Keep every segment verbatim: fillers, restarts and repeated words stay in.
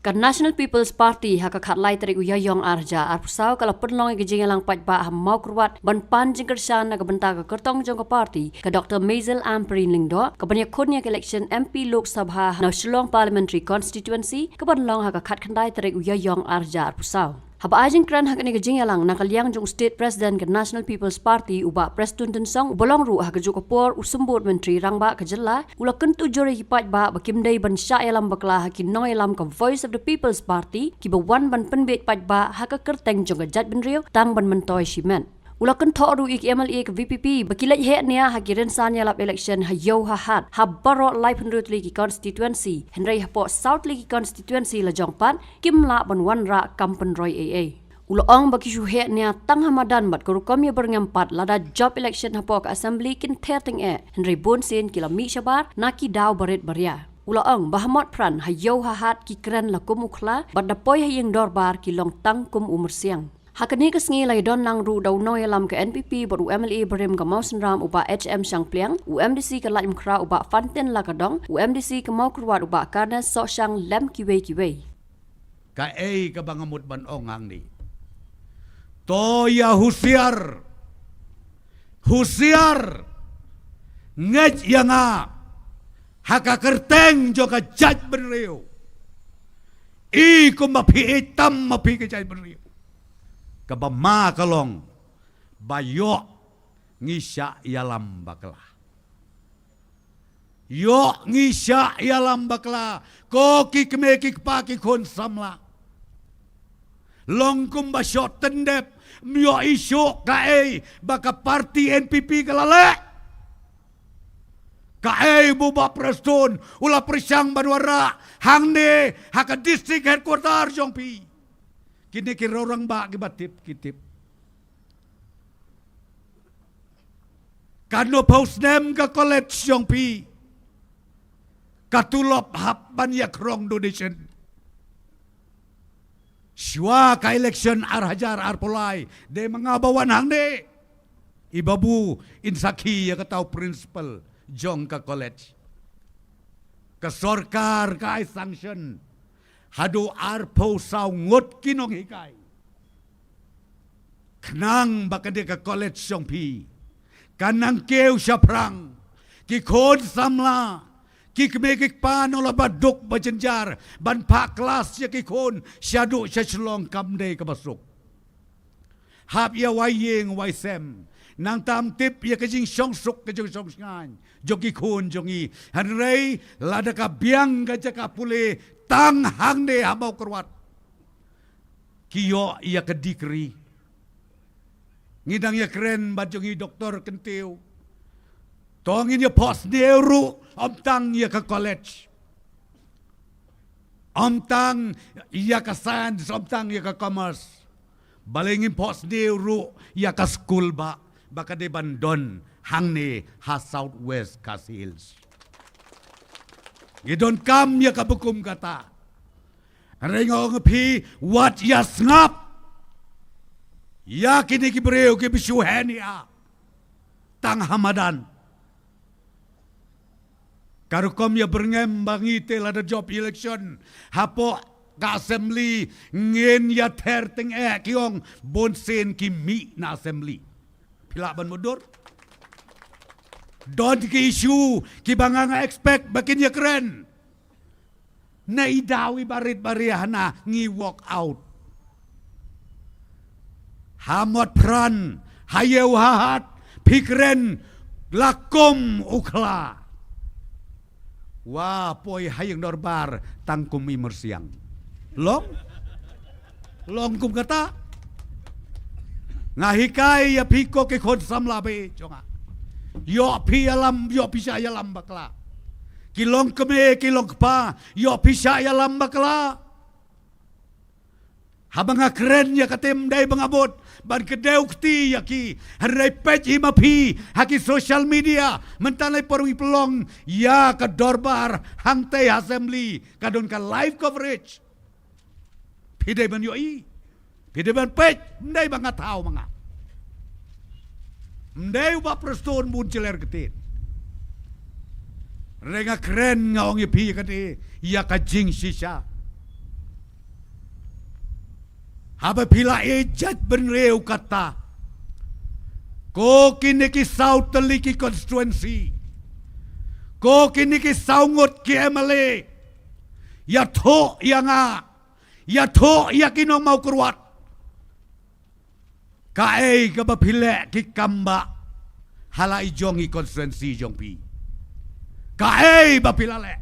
Ka National People's Party ha ka khatlai tarik u Ïaïong ar hajar arphew saw ka la pynlong ïa ka jingïalang paidbah ha Mawkyrwat ban pan jingkyrshan na ka bynta ka kyrtong jong ka party, ka Doctor Maisel Ampareen Lyngdoh, ka ban ïakhun ïa ka election M P Lok Sabha na Shillong Parliamentary Constituency, ka ban long ha ka khatkhyndai tarik u Ïaïong ar hajar arphew saw. Haba ai jingkren ha kane ka jingïalang na ka liang jong u State President ka National People's Party u Bah Prestone Tynsong, uba long ruh ha kajuh ka por u Symbud Myntri Rangbah ka jylla, u la kyntu jur ïa ki paidbah ba kim dei ban shah ïalam bakla ha ki nongïalam ka Voice of the People's Party, kiba wan ban pynbiej paidbah ha ka kyrteng jong ka jaitbynriew tang ban myntoi shimet. U la kynthoh ruh ïa ki M L A ka V P P ba ki leit heh nia ha ki rynsan ïalap election ha ïew ha hat ha baroh laiphew hynriew tylli ki constituency, hynrei hapoh saw tylli ki constituency la jong pat kim lah ban wanrah kam pynroi ei ei. U la ong ba ki shu heh nia tang ha madan bad ka rukom ïa byrngem pat lada jop election hapoh ka assembly kin ther tyngeh, hynrei bunsien ki la mih shabar na ki daw barit baria. U la ong ba ha Motphran ha ïew ha hat ki kren la kum u khla bad da poi ha ïing dorbar ki long tang kum u myrsiang. Ha kane ka sngi la ïadon lang ruh da u nongïalam ka N P P bad u M L A barim ka Mawsynram u Bah H M Shangpliang, u M D C ka Laitumkhrah u Bah Fantin Lakadong, u M D C ka Mawkyrwat u Bah Carnes Sohshang lem kiwei kiwei. Kaei kaba nga mut ban ong hangne? To ïa husiar. Husiar. Ngeit ïa nga ha ka kyrteng jong ka jaitbynriew. I kumba phi ïeit tam ma phi ka jaitbynriew. Kaba ma ka long ba ïoh ngi shah ïalam bakla. Ïoh ngi shah ïalam bakla, ko ki kmie ki kpa ki khun samla. Long kumba shoh tyndep, ym ïohi shuh kaei ba ka party N P P ka la leh. Kaei ba u Bah Prestone u la pyrshang ban wanrah hangne ha ka district headquarter jong phi. Kine ki rong rangbah kiba tip ki tip. Katno phew snem ka college jong phi? Ka tulop hap ban ïa krong donation. Shuwa ka election ar hajar arphew lai, dei ma nga ba wan hangne. I Babu in sakhi ïa kata u principal jong ka college. Ka sorkar ka ai sanction haduh arphew saw ngut ki nonghikai. Khnang ba ka dei ka college jong phi kan nang kiew shaphrang, ki khun samla, ki kmie ki kpa nong la ba duk ba jynjar ban phah klas ïa ki khun shaduh sha Shillong kam dei kaba suk. Hap ïa wai ïing wai sem, nang tam tip ïa ka jingshongsuk ka jingshongshngaiñ jong ki khun jong ngi. Hynrei lada ka biang ka jaka pule tang hangne ha Mawkyrwat, ki ïoh ïa ka degree. Ngi dang ïa kren bad jong ngi doktor kyntiew. To ngin ïa phohsniew ruh ym tang ïa ka college, ym tang ïa ka science, ym tang ïa ka commerce. Balei ngin phohsniew ruh ïa ka skul ba, ba ka dei ban don hangne ha South West Khasi Hills. Ngi donkam ïa kaba kum kata. Hynrei nga ong ïa phi, wat ïa sngap ïa kine ki briew kiba shu heh nia tang ha madan. Ka rukom ïa byrngem ba ngi te lada jop election hapoh ka assembly ngin ïa ther tyngeh, ki ong bunsien ki mih na assembly. Phi lah ban mutdur? Don ki issue kiba nga nga expect ba kin ïa kren. Na i daw iba rit ba ria hana ngi walk out. Ha Motphran, ha ïew ha hat, phi kren la kum u khla. Wa poi ha ïing dorbar tang kum i myrsiang. Long? Long kum kata. Nga hikai ïa phi ko ki khun samla ba ïeit jong nga. Ïoh phi ïalam, ïoh phi shah ïalam bakla. Ki long kmie, ki long kpa, ïoh phi shah ïalam bakla. Haba nga kren ïa kata ym dei ba nga mut ban kdew kti ïa ki. Hynrei peit hi ma phi ha ki social media, mynta lei por ngi pynlong ïa ka dorbar hangtei ha assembly, ka don ka live coverage. Phi dei ban ïohi, phi dei ban peit, ym dei ba nga thaw ma nga. Ym dei u Bah Prestone bun jler ktied. Hynrei nga kren, nga ong ïa phi kane ïa ka jingshisha. Haba phi la ïeit jaitbynriew kata, ko kine ki saw tylli ki constituency, ko kine ki saw ngut ki M L A, ïathuh ïa nga, ïathuh ïa ki nongmawkyrwat. Kaei kaba phi leh ki kam ba ha la i jong i constituency jong phi? Kaei ba phi la leh?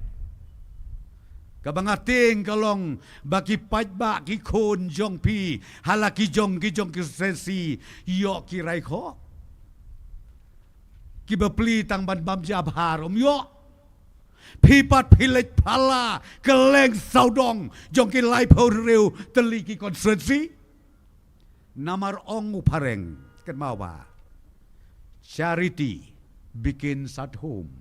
Kaba nga tieng ka long ba ki paidbah ki khun jong phi ha la ki jong ki jong ki constituency ïoh ki rai khoh. Kiba plie tang ban bam jabhar um ïoh. Phi pat phi leit phala kylleng sawdong jong ki laiphew hynriew tylli ki constituency. Namar ong u phareng, kynmaw ba charity begins at home.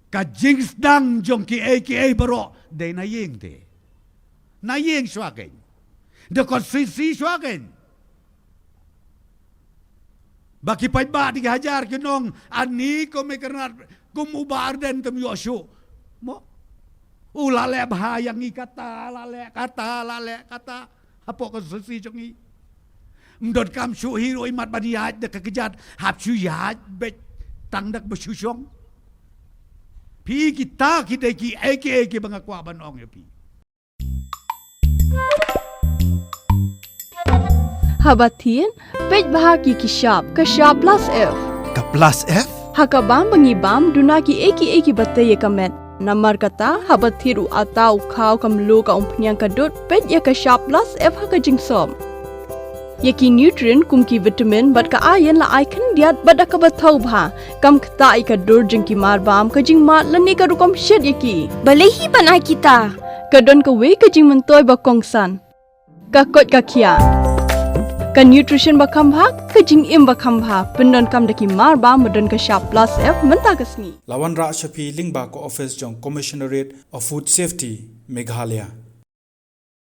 Ka jingsdang jong kiei kiei baroh dei na ïing te. Na ïing shuwa kein. Da constituency shuwa kein. Ba ki paidbah da ki hajar kin ong, ani kum i Kyrnat, kum u Bah Ardent kam ïoh shuh. Mo? U la leh bha ïa ngi kata, la leh kata, la leh kata. Hapoh constituency jong ngi. Ym donkam shuh hi ruh imat ban ïaid da ka kjat, hap shu ïaid beit tang da kaba shu shong. Phi, kita ki dei kiei kiei kiba nga kwah ban ong ïa phi. Haba thied, peit bha ki ki shap, ka shap plus F. Ka plus F? Ha ka bam ba ngi bam, duna kiei kiei kiba tei ïa ka met. Namar kata, haba thied u atta, u khaw, ka mluh, ka umphniang, ka dud, peit ïa ka shap plus F ha ka jingsop. Ïa ki nutrient kum ki vitamin bad ka iron la ai khyndiat bad da kaba thaw bha. Kam ktah ïa ka dur jong ki marbam, ka jingmad lane ka rukom shet ïa ki. Balei hi ban ai kita? Ka don kawei ka jingmyntoi ba kongsan. Ka koit ka khiah. Ka nutrition ba kham bha, ka jingim ba kham bha. Pyndonkam da ki marbam ba don ka shap plus F mynta ka sngi. La wanrah sha phi lyngba ka office jong Commissionerate of Food Safety, Meghalaya.